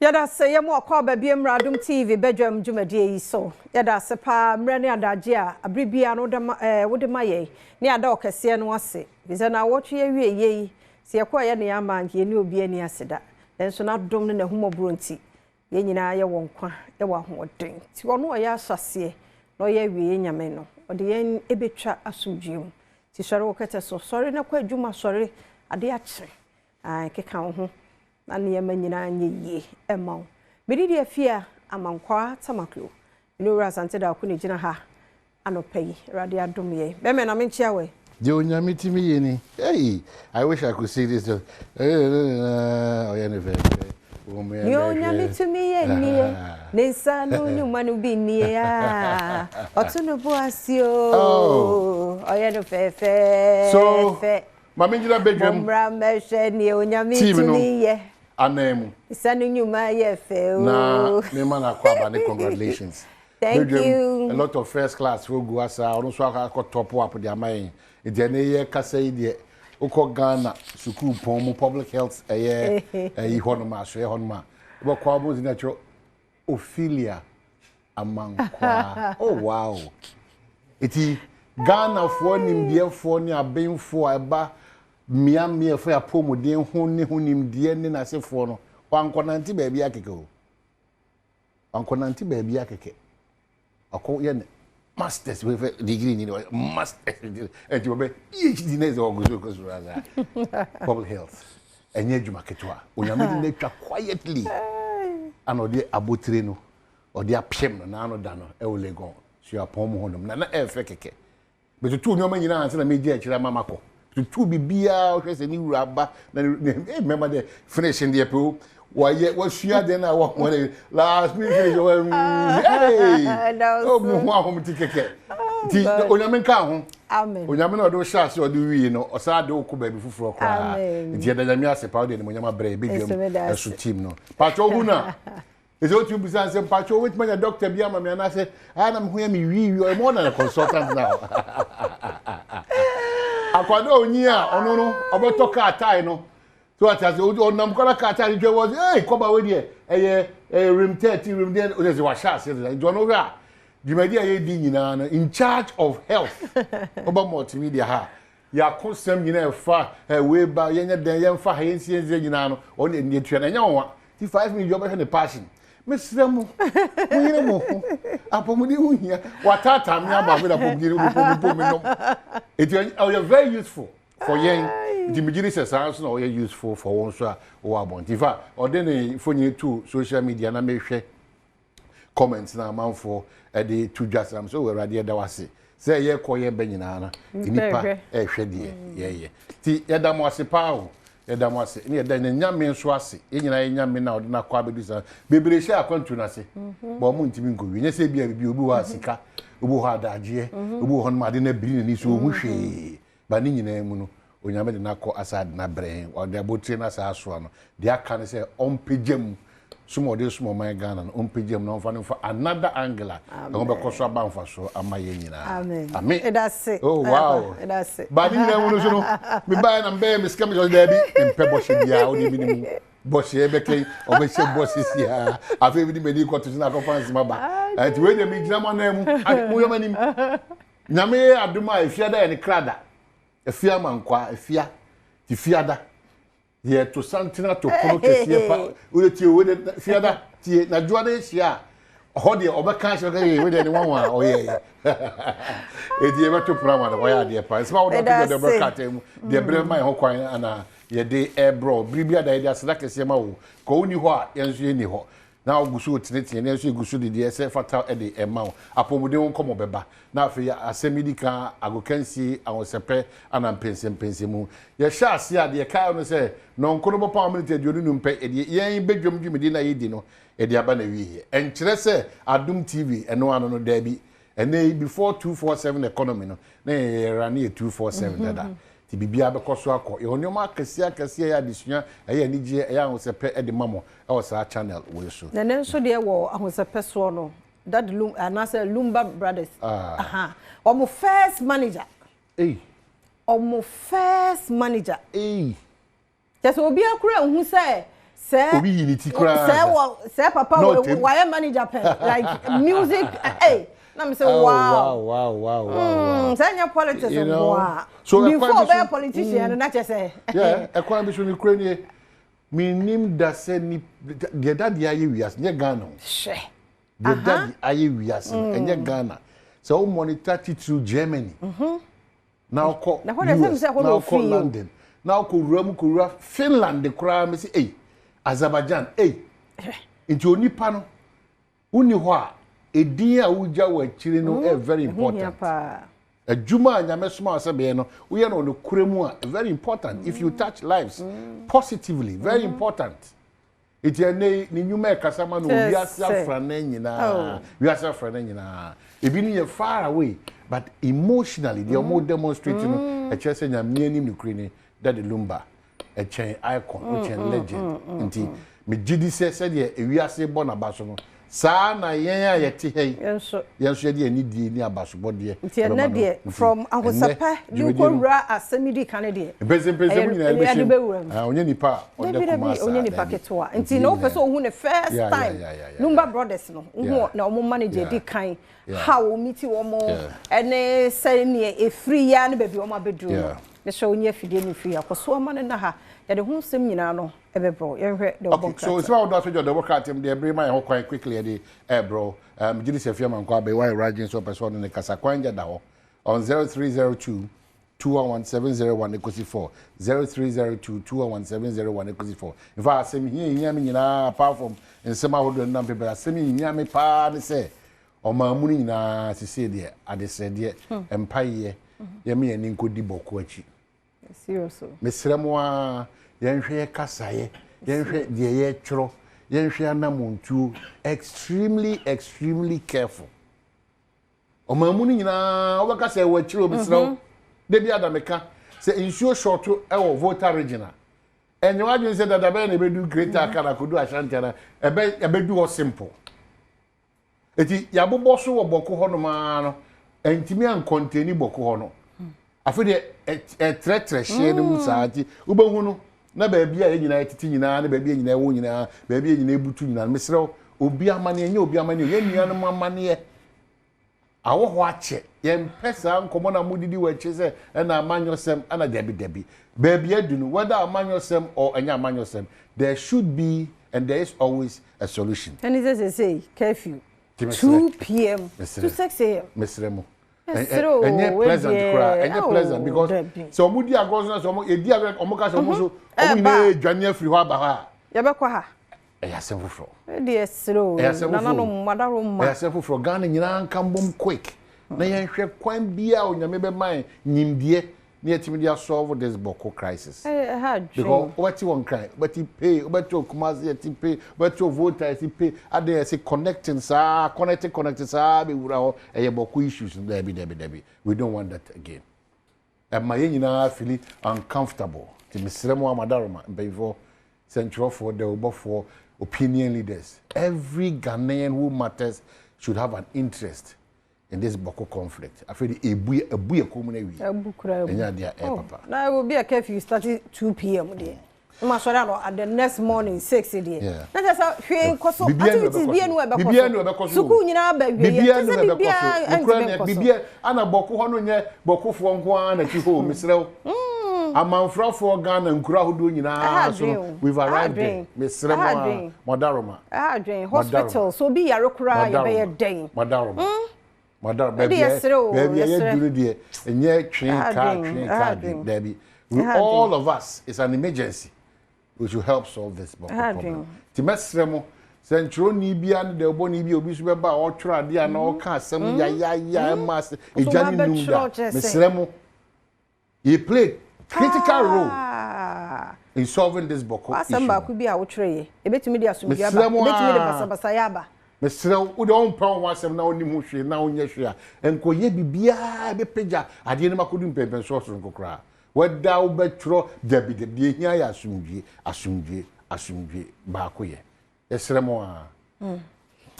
Yɛda ase yɛ mo akɔ aba bio mmra Adom TV badwam dwumadie yi so. Yɛda ase paa mmerɛ ne adagye a abere biara no wode ma ɛɛ wode ma yɛn ne ada ɔkɛseɛ no ase. Efisɛ naawɔtwe awieɛ yi sɛ yɛkɔ ɛyɛ nea ama anka yɛne obi ani ase da. Nanso n'adom ne n'ahummɔborɔ nti yɛn nyinaa yɛwɔ nkwa, yɛwɔ ahoɔden. Nti ɔno a ɔyɛ ahyɛaseɛ na ɔyɛ awieɛ Nyame no, ɔde yɛn bɛtwa asomdwoeɛ mu. Nti sɔre wo kɛtɛ so, sɔre na kɔ adwuma, sɔre adeɛ akye. Ae, keka wo ho na nneɛma nyinaa nyɛ yie mma wo. Me din de Afia Amankwaa Tamaklo. Me ne Owura Asante Darko na ɛgyina ha anɔpa yi. Awurade adom yɛn. Bɛmɛ na menkyea wo ɛ. Deɛ Onyame tumi yɛ ni hey I wish I could see this ɔyɛ ne fɛfɛ Deɛ Onyame tumi yɛ nie Ne nsa ano nnwuma no bi nie ah Ɔto no bo ase oo Ɔyɛ no fɛfɛɛfɛ So ma me gyina badwam Mommra mmɛhwɛ nea Onyame team no tumi yɛ anan mu. Nsa no nnwuma yɛ fɛ oo Na me ma no akɔ aba ne congratulations. Thank Badwam you. a lot of first class foɔ gu ha saa ɔno nso akɔ akɔ top up de ama yɛn nti ɛnɛ yɛ kasa yi deɛ wokɔ Ghana sukuu pɔn mu public health ɛyɛ ɛyi hɔ nom asoɛ hɔ nom a wobɛkɔ abɔ nsi na kyerɛ Ophelia Amankwaa oh wow nti Ghanafoɔ nimdeɛfoɔ ne abenfoɔ a ɛba mmea mmea ɛfa yɛ apɔmuden ho ne ho nimdeɛ ne n'asefoɔ no wankɔnante baabi akeke o. Wankɔnante baabiara kɛkɛ. Wakɔyɛ ne masters wei fɛ degree ni ɔyɛ masters ɛnti wɔbɛ PhD na ɛsɛ ɔgo so kɔ soro asa. Public health ɛnyɛ adwuma ketewa. Onyame de no atwa quietly ana ɔde abotire no ɔde apem no n'ano da no ɛwɔ Legon suapɔn mu hɔnom na na ɛɛfɛ kɛkɛ. Metutuu nneɛma nyinaa ansa na megye akyire ama makɔ. Tutuu biribiara wohwɛ sɛ ne wura aba na ne ne mmarima deɛ finishing deɛ pɛ o. Wɔayɛ wɔasua adeɛ no a wɔn wɔn last minute finish wɔn hey oh mu ho ahom ti kɛkɛ. Ti onyame nka ho. Amen. Onyame na ɔde wo hyɛ ase ɔde wie no ɔsan de wo kɔ baabi foforɔ koraa. Nti yɛda nyame ase paa wode animonyam abrɛ yɛbɛdwam ɛso team no. Paatwa wohu no a Ɛsɛ wotumi bisa sɛ mpakyɛ wobɛtumi anya doctor bi ama me anaasɛ ah na me ho yɛ me wiiwi ɔyɛ more than a consultant now. Akwadaa onyi a ɔno no ɔbɛtɔ kaa tae no so ate ase ɔnam kɔla kaa tae no twɛ wɔ sɛ ee kɔba wei deɛ ɛyɛ ɛyɛ rim 30 rim deɛ ɔsɛ sɛ wahyɛ aseɛ deda nti ɔno hwɛ a dwumadi a yɛdi nyinaa no in charge of health ɔba multimedia ha Y'akosɛm nyinaa ɛfa ɛ wei ba yɛnyɛ dɛn yɛnfa ha yɛnsi yɛnsi nyinaa no ɔno deɛ nea tua no ɛnyɛ nwanwa ti 5 minutes deɛ ɔbɛhwɛ ne passion mesrɛ mo monyere mo ho apɔmuden ho hia wataataa me ama afei na apɔmuden no mpo mpo me nom eti ɔyɛ very useful for yɛn nti megye di sɛ saa nso na ɔyɛ useful for wɔn nso a wɔwɔ abɔnten fa ɔde ne mfonyin to social media na mehwɛ comments na amanfoɔ ɛde to dwa sɛ sɛ Awurade yɛda wo ase sɛ yɛkɔ yɛbɛ nyinaa no nnipa ɛrehwɛ deɛ yɛyɛ nti yɛda mo ase paa o yɛda mo ase ne yɛda ne nyame nso ase yɛn nyinaa yɛ nyame na ɔde no akɔ abɛdu saa bebree hyɛ akwantu no ase mhm. bɔn ɔmo ntumi nkɔwie nyɛ sɛ ebi a bibi obi wɔ a sika obi wɔ hɔ adagyeɛ mhm. obi wɔ hɔ nom ade no abiri n'ani so ohu hwee But ne nyinaa mu no, Onyame de no akɔ asa de no abrɛ yɛn. Ɔde abotire no asa asoa no. Deɛ aka ne sɛ ɔmpagya mu, som a ɔde resom ɔman Ghana no, ɔmpagya mu na ɔmfa no mfa another angle a ɛho bɛkɔ so aba mfasoɔ ama yɛn nyinaa. Amen. Amen. Ɛda ase. Oh, wow. Ɛda ase. Ba ne nyinaa mu no so no, mebaeɛ na mebɛyɛ me sika me sɛ daabi, mempɛ bɔhyɛ biara, wode me ne mu bɔhyɛ bɛkɛ yi, ɔbɛhyɛ bɔ sisi ha. Afei mede m'ani kɔto so na akɔfa nsɛm aba. Ɛnti wei deɛ megyina mo anan mu, moyɛ m'anim. Nyame yɛ adom a Efiada yɛ ne kra da. Efia Amankwaa, Efia, ti Fiada. Yɛ to santene ato pono kɛseɛ pa. Wode tie wode Fiada tie na dwoa de hyia a ɔhɔ deɛ ɔbɛka ahyɛ ɔka yɛ wode ne nwanwa a ɔyɛ yɛ. Eti yɛbɛto pono ama no wɔyɛ adeɛ pa. Nsɛm a wode ato dwa deɛ ɔbɛka krataa mu deɛ berɛ ma yɛn ho kwan ana yɛde ɛbrɔ. Bere bi ada yɛde aseda kɛseɛ ma wo. Kɔ wonni hɔ a yɛn nso yɛnni hɔ. Na wogu so retenetene, na yɛn nso yɛgu so de deɛ ɛsɛ fata de rema wo. Apɔmuden ho nkɔmmɔ bɛba. Na afei asɛm yi di kan, agokansie, ahosɛpɛ, ana mpɛnsɛmpɛnsɛmu. Yɛhyɛ aseɛ a, deɛ yɛkae no sɛ, nnɔnko no bɛpɔn miniti 25 pɛ, yɛde yɛn badwam dwumadie no a yɛdi no, yɛde aba n'awieeɛ. Ɛnkyerɛ sɛ Adom TV, ɛno ano no, daabi. Ɛnnɛ yi, before 247 economy no, na yɛyɛra ne yɛ 247 dada. Nti biribiara bɛkɔ so akɔ. Yɛwɔ nneɛma akɛseɛ akɛseɛ, ɛyɛ adesua, ɛyɛ anigyeɛ, ɛyɛ ahosɛpɛ de ma mo wɔ saa channel wei so. Na ɛnnɛ nso deɛ wɔ ahosɛpɛ soɔ no, Daddy Lum anaasɛ Lumba Brothers, aha, wɔn first manager. Ei. Wɔn first manager. Ei. Kyerɛ sɛ obiara koraa nhu sɛ. Sɛ Obi yi ne ti koraa sɛ wɔ sɛ papa Na wɔ ɔtɛm. wayɛ manager pɛ, like music, na mi sɛ Oh, wow. wow. Sɛ nyɛ politics nko a So, ɛkwan before bi so- ɔbɛyɛ politician no, na kyerɛ sɛ Yeah, ɛkwan bi so ne kura nie, menim da sɛ ni deɛ Daddy ayɛ wiase nyɛ Ghana o. Hwɛ. Deɛ Daddy ayɛ wiase no ɛnyɛ Ghana. Sɛ wo monitor titiriw Germany na wokɔ Na hɔ deɛ sɛ US sɛ hɔ na na wokɔ ofiri o. London na wokɔ wura mu kɔwura Finland koraa, me sɛ ei, Azerbaijan ei. Nti onipa no wonni hɔ a, edin a wogya wɔ akyiri no ɛyɛ very Ɛho hia important. paa. Adwuma a Nyame soma wo sɛ bɛyɛ no, woyɛ no ɔno mu a, very important. If you touch lives positively, very important. Nti ɛnɛ yi ne nnwuma ɛkasa ma no Kyerɛ wiase afrana nyinaa. Wiase afrana nyinaa, ebi no yɛ far away, but emotionally deɛ ɔmo demonstrate no ɛkyerɛ sɛ Nyame anim ne kure ni. Daddy Lumba ɛkyɛn icon, ɔkyɛn legend. Nti megye di sɛ sɛdeɛ ewiase bɔ n'aba so no, saa na yɛn a yɛte ha yi Yɛn nso yɛn nso yɛde ani die ne abasobɔdeɛ Nti ɛnɛ ɛbɛma no. deɛ Nti from ɛnnɛ, ahosɛpɛ de dwumadie no, nkɔwura asɛm yi di kan deɛ mpɛsɛmpɛsɛ mu nyinaa ɛyɛ de yɛbɛhyɛ bɛwura mu. mu. Ah, ɔnyɛ nipa a ɔda Dabi dabi, kuma saa. onye nipa Dabi. ketewa. Nti na wopɛ sɛ ohun ne first time Lumba Brothers no, wohu na ɔmo manager di kan how omi ti wɔn ɛne sɛneɛ efiri ya ne baabi wɔn abɛduru no, mehyɛ onye afidie no firi akɔso ama no na ha yɛde ho nsɛm nyinaa no ɛbɛbrɔ. Yɛnhwɛ deɛ ɔbɔ Okay, so nkrataa. nsɛm a wɔdɔ aso gya ɔdɔ krataa mu deɛ, ebere ma yɛn ho kwan quickly yɛde ɛɛbrɔ. Gye di sɛ fiama nkɔ abɛɛ wayɛ wura adwene sɛ ɔpɛ sɛ ɔne ne kasa, kwan gya da hɔ on 0302 211 701 ekosi 4, 0302 211 701 ekosi 4. In fact, asɛm hia hia mi nyinaa, apart from nsɛm ahodoɔ nam pɛpɛ, asɛm hia mi paa ne sɛ ɔman mu no nyinaa sisi deɛ adesrɛdeɛ mpayɛ yɛmi yɛn ni nkɔdi Bawku akyi. Serious o. Mesrɛ mo a, yɛnhwɛ yɛ kasaeɛ, yɛnhwɛ deɛ yɛtwerɛ, yɛnhwɛ anamontuo, extremely, extremely careful. Ɔman mu no nyinaa wobɛka sɛ ɛwɔ akyire o. Mesrɛ wo, da bi ada meka sɛ nsuo short ɛwɔ Volta Region a, ɛnyɛ w'adwene sɛ dada bɛyɛ na ɛbɛdu Greater Accra na akɔdu Ashanti ana ɛbɛ ɛbɛdu hɔ simple. Eti yɛabobɔ so wɔ Bawku hɔnom ara no, ɛntumi ankɔntɛni Bawku hɔ no. Afei deɛ ɛtrɛtrɛ hyeɛ no mu saa, nti wobɛhu no na baabi a yɛn nyinaa yɛtete nyinaa ne baabi a yɛn nyinaa ɛwɔ nyinaa, baabi a yɛn nyinaa ebutu nyinaa. Mesrɛ wo, obi amaneɛ nyɛ obi amaneɛ, yɛn nuanom amaneɛ awɔ hɔ akyɛ. Yɛmpɛ saa nkɔmɔ na modidi wɔ akyi sɛ ɛna amanyɔsɛm ɛna. Dabi dabi, baabi adu no, whether amanyɔsɛm or ɛnyɛ amanyɔsɛm, there should be and there is always a solution. Ɛne sɛ sɛsei curfew Nti mesrɛ. 2 p.m. Mesrɛ. to 6 a.m. Mesrɛ mo. Mesrɛ o, Ɛnyɛ pleasant wedeɛ, koraa, ɛnyɛ ao, pleasant because dabi. sɛ ɔmo di agorɔ so na sɛ ɔmo edi agorɔ, ɔmo ka sɛ ɔmo so ɔmo Ɛba. nyinaa edwane afiri hɔ aba hɔ a, Yɛbɛkɔ ha. Ɛyɛ asɛm foforɔ. Ɛdeɛ serɛ o. Ɛyɛ asɛm foforɔ. Nananom madaro ma. Ɛyɛ asɛm foforɔ. Ghana nyinaa nka mbom quick na yɛnhwɛ kwan biara a Onyame bɛma yɛn nyimdeɛ na yɛtumi de asolve this Bawku crisis. Ɛha adwen. Because wobɛte wɔn Nkran, wobɛte pay, wobɛte Okumasi yɛte pay, wobɛte Volta yɛte pay ade yɛse connecting saa, connecting, connecting saa bɛwura hɔ, ɛyɛ Bawku issues no. Dabi dabi dabi, we don't want that again. Ɛma yɛn nyinaa feel uncomfortable. Nti mesrɛ mo, amadaroma mpanyinfoɔ, sɛntwerɛfoɔ, dawubɔfoɔ, opinion leaders, every Ghanaian who matters should have an interest in this Bawku conflict. Afei de ebu ebu yɛ kɔn mu na awie. Abu kura abu. Ɛnyɛ adeɛ a ɛyɛ Oh, papa. Na obi a curfew start 2 p.m. deɛ ma sɔrɔ ano at the next morning 6 deɛ na kyerɛ sɛ hwee nkɔ so. Biribiara ni Activities ɛbɛkɔ bia so. nu ɛbɛkɔ so. Biribiara ni ɛbɛkɔ so. Sukuu nyinaa ba wie yɛ Biribiara kyerɛ ni sɛ ɛbɛkɔ biribiara so. Nokura ɛntumi ne nkɔ so. Biribiara ana Bawku hɔ no nyɛ Bawkufoɔ nko ara na ti hɔ o. Mesrɛ wo, amanfrafoɔ, Ghana nkuro ahodoɔ nyinaa Ɛha so no adwen o. we've Ɛha arrived there. adwen. Mesrɛ mo Ɛha a, adwen. mɔdaroma. Ɛha adwen. Hospital so obi yare koraa, yɛbɛyɛ dɛn? Mɔdaroma, mɔdaroma. Ɛde Baabi a yɛsrɛ o, baabi a yɛsrɛ. yɛduru deɛ, ɛnyɛ twee Ɛha kaa adwen, twee ɛha kaa de adwen. dabi, we Ɛha adwen. all of us, it's an emergency, we should help solve this Bawku Ɛha problem. adwen. Nti mɛsrɛ mo sɛ ntwerɛni biara ne deɛ ɔbɔne bi a obi nso bɛba a ɔtwerɛ adeɛ a na ɔka asɛm yayaya ɛma ase Nso egya ne num da wabɛtwerɛ kyerɛ sɛ- mesrɛ mo, you play critical role Ah. in solving this Bawku issue. Asɛm baako bi a wotwerɛ yɛ ebetumi de asomdwe aba, Mesrɛ mo ebetumi de a. basabasayɛ aba. Mesrɛ wo, wode ɔmpɛ wo ho asɛm na wonim ho hwee na wonyɛ hwee a, nkɔyɛ biribiaa bɛpagya adeɛ no makɔdu mpɛmpɛnsoɔ soronko koraa wɛda wobɛtwerɛ. Dabi dabi, deɛ ɛhia yɛ asomdwie, asomdwie, asomdwie, baako yɛ. Yɛsrɛ mo a.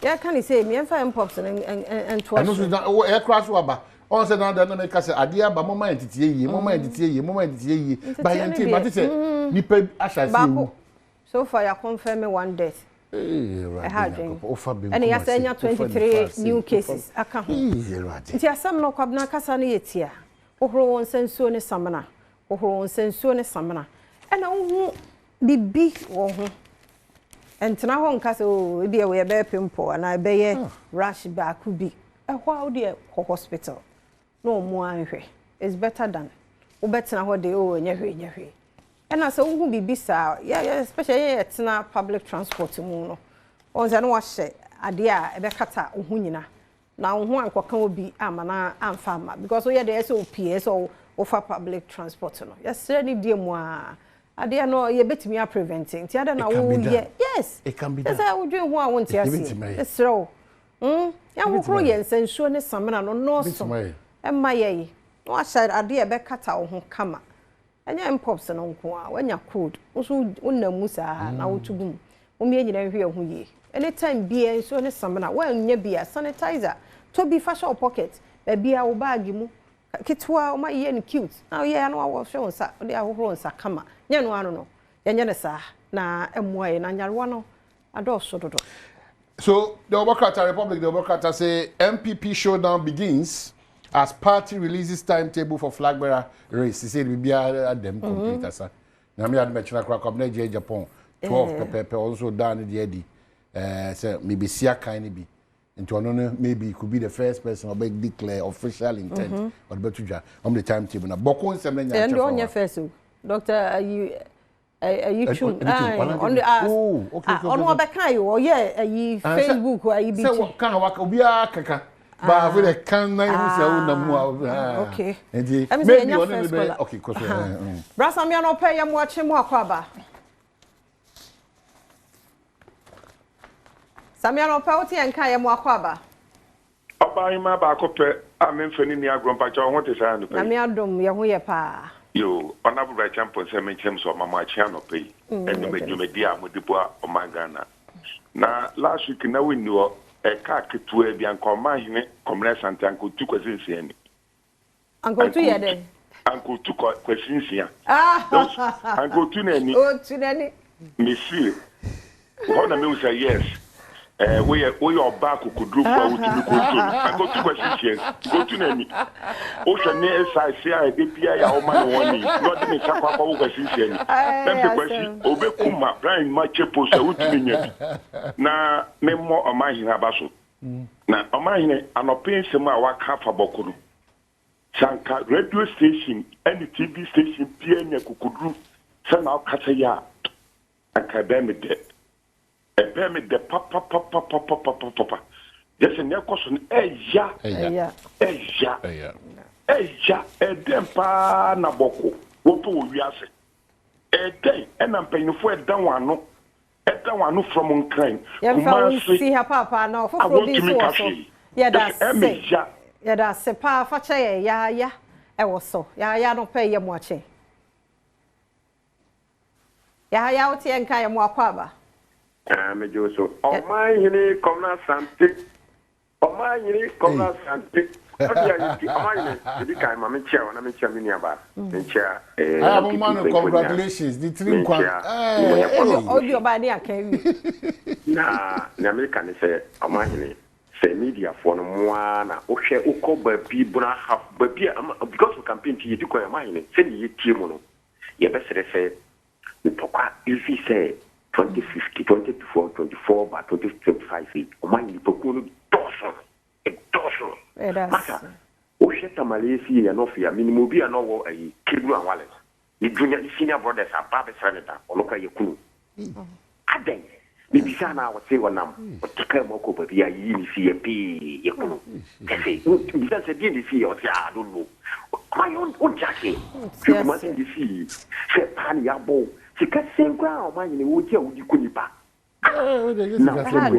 Yɛka ne sɛ mmiɛnfa mpops no ntoa Ɛno so. nso na ɛyɛ koraa so aba ɔn sɛ nada na meka sɛ adeɛ aba, moma yɛn teteɛ yie, moma yɛn teteɛ yie, moma yɛn teteɛ yie ba Nteteɛ yɛn no te deɛ, mate sɛ nipa ahyɛ ase Baako. ewu. So far yɛ confirm one death. Ɛha adwen. Ɛna yɛasɛ anya 23 new cases aka ho. Nti asɛm no, Kwabena, kasa no yɛ tia. Hohoro wo nsa nsuo ne samina. Hohoro wo nsa nsuo ne samina. Ɛna wohu bibi wɔ ho, ɛntena hɔ nka sɛ, o, ebi ɛwɔ yɛbɛyɛ pimple anaa ɛbɛyɛ rash baako bi ɛhɔ a, wodeɛ kɔ hospital na ɔmo anhwɛ. It's better than wobɛtena hɔ de, o, ɛnyɛ hwee, ɛnyɛ hwee. Ɛna sɛ wohu biribi saa, yɛ especially yɛ yɛtena public transport mu no, wɔn sɛ no wahyɛ adeɛ a ɛbɛkata wo ho nyina na wo ho ankɔka obi ama na amfa ama, because woyɛ deɛ ɛsɛ opie ɛsɛ wofa public transport no. Yɛsrɛ ne die mu a, adeɛ no yɛbɛtumi aprevent, nti adɛ na woyɛ, yes, ɛsɛ wodwen ho a wonte aseɛ. Yɛsrɛ wo, yɛhohoro yɛn nsa nsuo ne samina no nɔɔso ɛma yɛ yi na wahyɛ adeɛ a ɛbɛkata wo ho kama. Ɛnyɛ mpox no nko a wanya cold nso wonam mu saa na wotu gu mu. Wɔn yɛn nyinaa nhwɛ yɛn ho yie. Anytime bia, nsuo ne samina, wɔanya bi a, sanitizer tɔ bi fa hyɛ wo pocket, baabi a wo baagi mu ketewa, wɔn ayɛ no cute na ɔyɛ na wɔhwɛ wo nsa, wɔde ahohoro nsa kama. Nyɛ no ano no, yɛnyɛ no saa na ɛmmoa yɛ na nyarewa no adɔɔso dodo. So the Obokata Republic, the Obokata say NPP showdown begins as party releases timetable for flag bearer race. He said we be a them complete asa. Na me adme chira kra kwabena je Japan 12 pepepe also down the edi. Say maybe sia kind bi. Nti ɔno no maybe could be the first person ɔbɛ declare official intent ɔde bɛto dwa ɔmo the timetable na bɔko nsɛm na nya. Ɛn deɛ ɔnyɛ first o, Doctor ayi twum ɔno ɔno ɔbɛka yi, ɔyɛ ayi Facebook ayi bi. Sɛ kan waka obiara kaka baako de kan na ehu sɛ ɔnam mu a. Okay. Nti maybe ɔno ne bɛ, okay, kɔ so. Brasamia na ɔpɛ yɛ mu akye mu akɔ aba. Samia na ɔpɛ wote yɛn nka, yɛ mu akɔ aba. Ɔbaahema baako pɛ a memfa ne ni agorɔ, mpakyɛ wo ho te saa anɔpa yi? Nyame adom, yɛ ho yɛ paa. Yo, Ɔnabo Brɛkyɛ Mpo sɛ menkyerɛ m sɛ ɔma mo akye anɔpa yi ɛne adwumadi a mode boa ɔman Ghana. Na last week na wonni hɔ, ɛka ketewa bi anka ɔmanhene Kɔmmerɛ Sante anka otu Kwasi Nsia ni. Anka otu yɛ dɛn? Anka otu Kwasi Nsia, anka otu n'ani. Otu n'ani. Mesire hɔ na mehu sɛ yes, woyɛ ɔbaa kokodurofo a wotumi control no. Anka otu Kwasi Nsia, anka otu n'ani. Wohwɛ ne ɛsaase a ɛde bia yɛ a ɔma ne wɔn ni na ɔde ne nsa kɔ akɔwo Kwasi Nsia ni na msɛ Kwasi obɛkum ma Brian ma kyɛ post a wotumi nya bi na memmɔ ɔmanhene aba so. Na ɔmanhene, anɔpe nsɛm a waka afa Bawku no, sanka radio station ɛne TV station bia nya kokoduru sɛ na ɔkasa yi a, anka ɛbɛn me dɛ, ɛbɛn me dɛ papapapapapapapa. Yɛ sɛ nea ɛkɔ so no ɛya. Ɛya. Ɛya, ɛya. Ɛdɛn paa na Bawku wɔpɛ wɔ wiase? Ɛdɛn ɛna mpanyinfoɔ ɛda wɔn ano, ɛda wɔn ano from Nkran? Yɛmfa wo nsi ha paapaa na ɔfoforɔ bi nso wɔ so. Yɛda ase, yɛda ase paa. Fakyɛ yɛ yaaya ɛwɔ so. Yaaya no pɛ yɛ mu akye. Yaaya, wote yɛn nka, yɛ mu akɔ aba. Megye wo so, Ɔmanhene Kɔmna Sante, Ɔmanhene Kɔmna Sante. Ɔde a yɛti ɔmanhene ɛdi kan ma menkyia wo na menkyia me nuabaa, menkyia Aya mo ma no congratulations ne tiri nkwa. Ɔdi ɔbaa ne aka awie. Na nea meka ne sɛ, ɔmanhene, sɛ mediafoɔ no mmoa na wohwɛ wokɔ baabi bona ha baabi a, because of campaign nti yɛdi kwan. Ɔmanhene, sɛne yɛtie mu no, yɛbɛsrɛ sɛ ntɔkwa ɛfi sɛ 2050 2024 24 ba 2025 yi, ɔman nipakuo no dɔɔso, ɛdɔɔso masa. Wohwɛ Tamale si yɛ nɔfo a menim obi a na ɔwɔ ayi cable and wireless, ne junior ne senior brothers aba abɛsrɛ ne da, ɔno kora yɛ kunu adɛn bibisa na wɔte ɔnam ɔte kaa mu akɔ baabi a yiyi ne fi yɛ pii yɛ kunu kɛse. Bisa sɛ deɛ ne fi yɛ, ɔte, I don't know. Ɔman wonte aseɛ. Hwɛ Kumase ne fi sɛ paa ne yɛabɔ sika sɛn koraa a ɔman nyene wɔgye a wodi ko nipa. Na mfa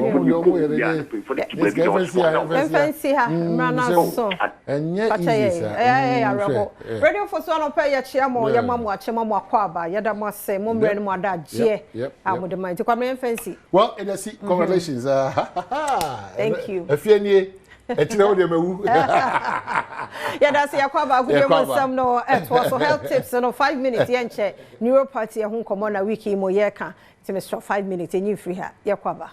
nsi ha mmra na so. Ɛnyɛ fakyɛ easy yɛ sa. Ɛyɛ awerɛho. Radio fo so anɔpɛ yɛkyia mo, yɛma mo akyɛ, ma mo akɔ aba. Yɛda mo ase, mo mmerɛ no mo ada agyeɛ a mode ma, nti Kwame, yɛmfa nsi. Well, ɛdɛ si congratulations. Thank you. Afie nie. Ɛkyerɛ wo deɛ mawu. Yɛda se yɛkɔ aba agodie Yɛkɔ mu aba. Nsɛm no ɛtoɔ so, health tips no, 5 minutes, yɛnkyɛ. Neuropathy ɛho nkɔmmɔ na week yi mu yɛreka, nti mesrɛ, 5 minutes ɛnyi mfiri ha. Yɛkɔ aba.